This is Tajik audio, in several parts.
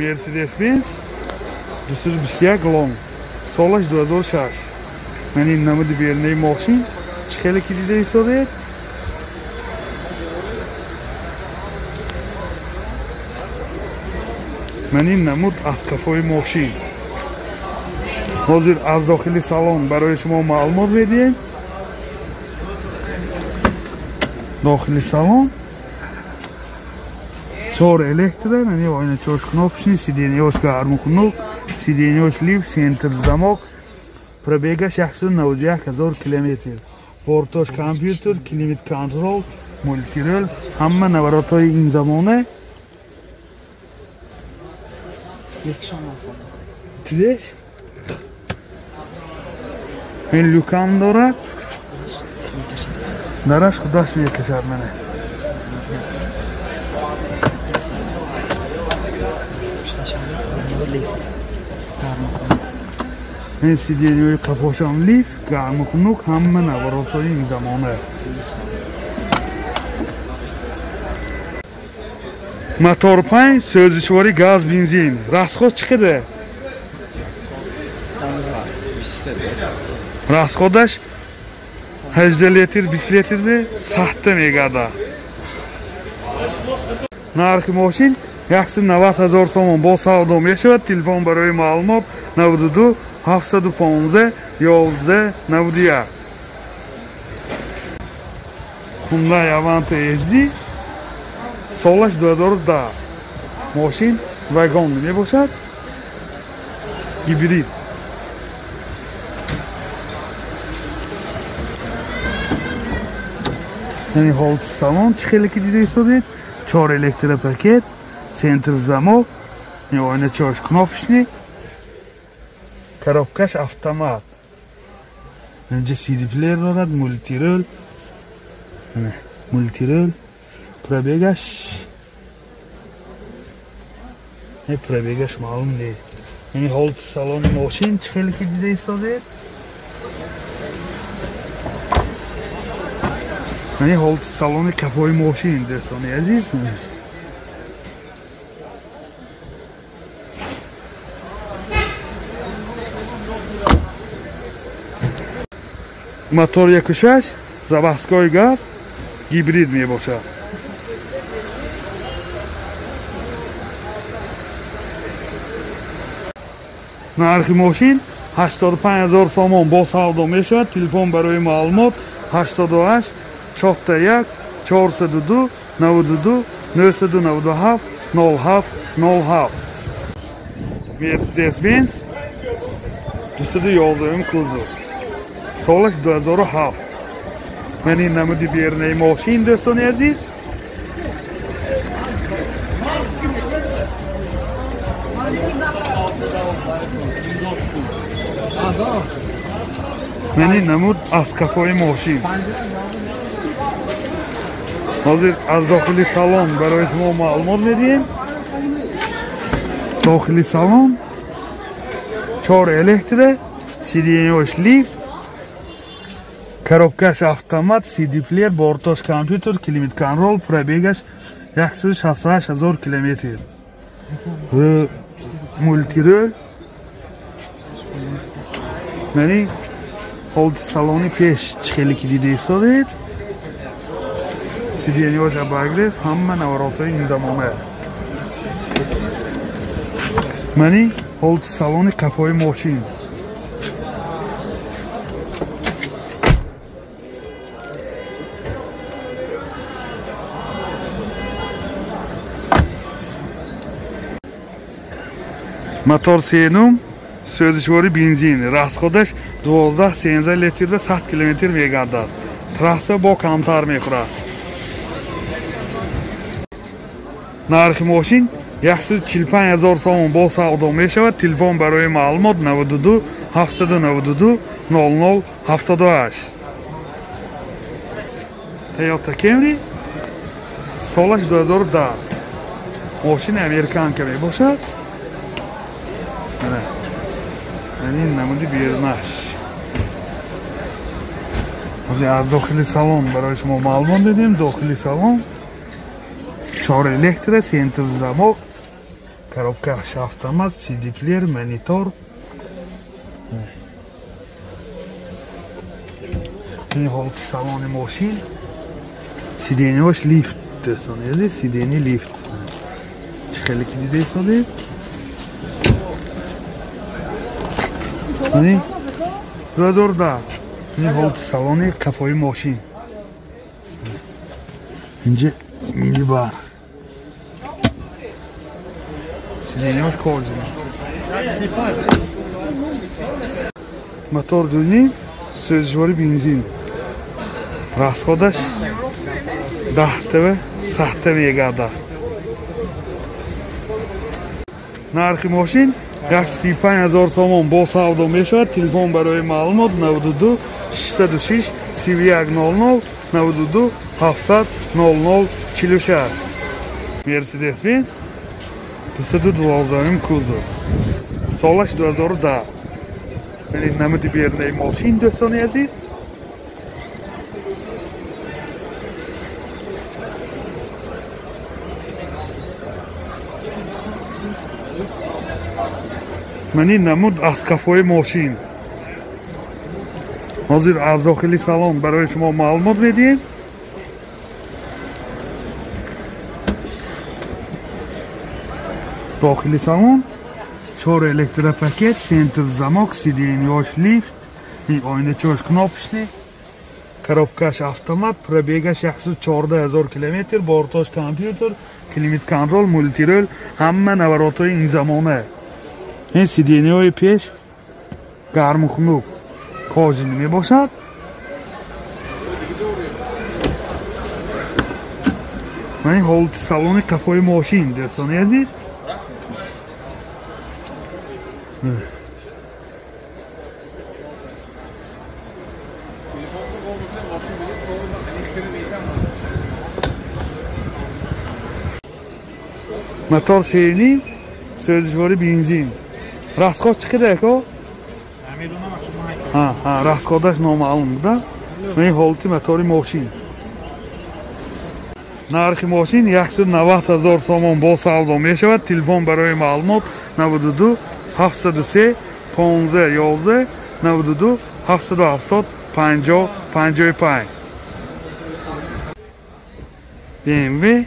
Mercedes-Benz 221 Long, солаш 2006. Ман ин намуди берунаи мошин чӣ хеле ки дида истодед. Ман ин намуд аз қафои мошин. Ҳозир аз дохили салон барои шумо маълумот медиҳем. Дохили салон чор электро, мани оиначаҳош кнопочный, сиденьяҳош гармухунук, сиденьяҳош лифт, центр замок, пробегаш 191 000 километр. Бортош компютер, климат контрол, мультирол, ҳама наворотҳои ин замона. Чидеш? Ин люкам дорад. Дараш худаш мекашад мана. Ин сиденьяҳои қафошам лифт, гарму хунук, ҳама наворотҳои ин замона. Мотор 5, сӯзишворӣ газ, бензин. Расход чӣ қадар? Расходаш 18 литр, 20 литр сахта мегардад. Нархи мошин 190 000 сомон бо савдо мешавад. Телефон барои маълумот 92 715 11 91. Hyundai Avante HD, солаш 2010. Мошин вагон мебошад, гибрид. Яъне ҳолати салон чӣ хеле ки дида истодед, чор электропакет, центр замок, оиначаҳош кнопочный, коробкаш автомат. Инҷа CD плеер дорад, мультирол, мультирол, пробегаш не, пробегаш маълум не. Яъне ҳолати салони мошин чӣ хеле ки дида истодед. Яъне ҳолати салони қафои мошин, дӯстони азиз. Мотор 1.6, заводской газ, гибрид мебошад. Нархи мошин 85 000 сомон бо савдо мешавад. Телефон барои маълумот 88 41 402 92 997 07 07. Mercedes-Benz 211 кузов, солаш 2007. Ман ин намуди берунаи мошин, дӯстони азиз. Ман ин намуд аз қафои мошин. Ҳозир аз дохили салон барои шумо маълумот медиҳем. Дохили салон чор электро, сиденьяҳош лифт, коробкаш автомат, CD плеер, бортош компютер, климат контрол, пробегаш 168 000 километр. Мультирол. Мани ҳолати салони пеш чӣ хеле ки дида истодед. Сиденьяҳош обогрев, ҳама наворотҳои ин замона. Мани ҳолати салони қафои мошин. Мотор 3.9, сӯзишворӣ бензин, расходаш 12-13 литрда 100 километр мегардад. Трасса бо камтар мехӯрад. Нархи мошин 145 000 сомон бо савдо мешавад. Телефон барои маълумот 92 792 00 78. Toyota Camry, солаш 2010. Мошини американка мебошад. Ин намуди берунаш. Ҳозир аз дохили салон барои шумо маълумот додем. Дохили салон чор электро, центр замок, Коробкаш автомат, CD плеер, монитор. Ин ҳолати салони мошин. Сиденьяш лифт дӯстони азиз, сиденья лифт. Чӣ хеле ки дида истодед? 2010. Ин ҳолати салони кафои мошин. Инҷа мини-бар. Сиденьяш кожаный. Мотор 2.5, сӯзишвори бензин. Расходаш 10 ва 100 мегардад. Нархи мошин 135 000 сомон бо савдо мешавад. Телефон барои маълумот 92 606 31 00 92 700 00 46. Mercedes-Benz 212 кузов. Солаш 2010. Бинед намуди берунаи мошин дӯстони азиз. Ман ин намуд аз қафои мошин. Ҳозир аз дохили салон барои шумо маълумот медиҳем. Дохили салон 4 электропакет, центр замок, сиденьяш лифт, ин оиначааш кнопочный, коробкаш автомат, пробегаш 114 000 километр, бортош компютер, климат-контрол, мультирол, ҳама наворотҳои ин замона. Ин сиденьяҳои пеш гарму хунук кожаный мебошад. Ман ин ҳолати салони қафои мошин дӯстони азиз. Мотор 3.5, сӯзишвори бензин. Расход чӣ қадар ако? Расходаш номаълум буда. Ин ҳолати мотори мошин. Нархи мошин 190 000 сомон бо савдо мешавад. Телефон барои маълумот 92 703 15 11 92 770 50 55. BMW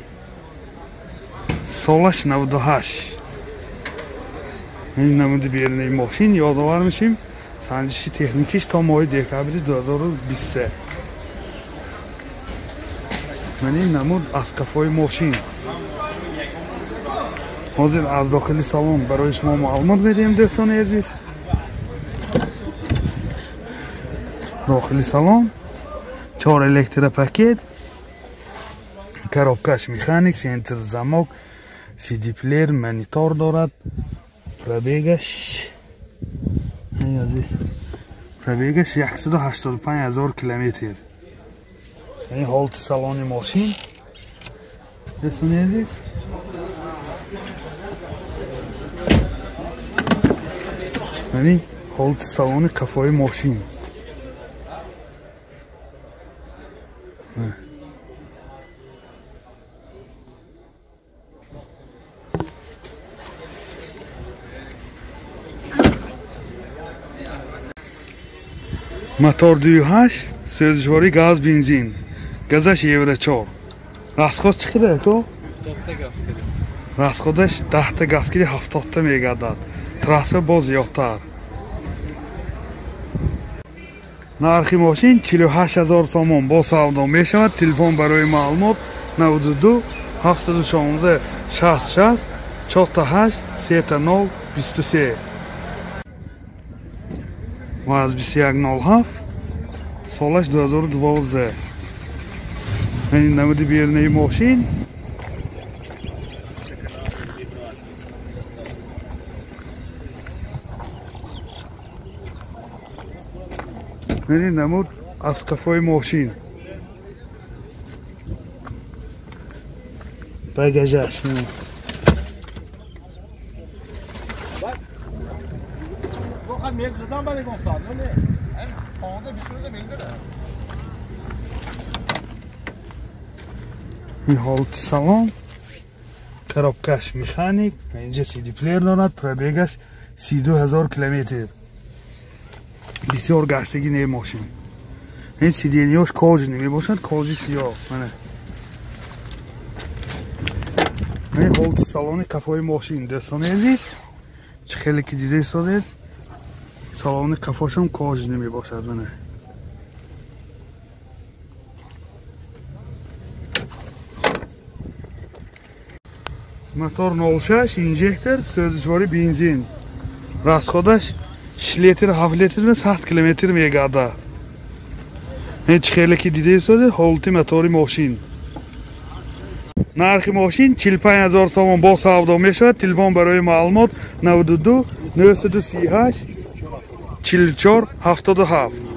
солаш 98. Ин намуди берунаи мошин ёдовар мешем. Санҷиши техникиш то моҳи декабри 2023. Ман ин намуд аз қафои мошин. Ҳозир аз дохили салон барои шумо маълумот медиҳем дӯстони азиз. Дохили салон 4 электропакет, коробкаш механик, центр замок, CD плеер, монитор дорад. Пробегаш 185 000 километр. Ин ҳолати салони мошин дӯстони азиз. Ин ҳолати салони қафои мошин. Мотор 2.8, сӯзишвори газ бензин. Газаш евро 4. Расход чӣ қадар ако? Расходаш 10 та газкири 70 та мегардад. Трасса боз зиёдтар. Нархи мошин 48 000 сомон бо савдо мешавад. Телефон барои маълумот 92 716 66 48 30 23. ВАЗ 2107, солаш 2012. Ин намуди берунаи мошин. Ин намуд аз қафои мошин. Багажаш. Ин ҳолати салон, Коробкаш механик, инҷа CD плеер дорад, пробегаш 32 000 километр. Бисёр гаштагӣ не мошин. Ин сиденьяш кожаный мебошад, кожи сиёҳ. Мана. Ин ҳолати салони қафои мошин, дӯстони азиз. Чӣ хеле ки дида истодед, салони қафошам кожаный мебошад, мана. Мотор 06, инжектор, сӯзишвори бензин. Расходаш 6 литр, 7 литр ва 100 километр мегардад. Ин чӣ хеле ки дида истодед, ҳолати мотори мошин. Нархи мошин 45 000 сомон бо савдо мешавад. Телефон барои маълумот 92 938 44 77.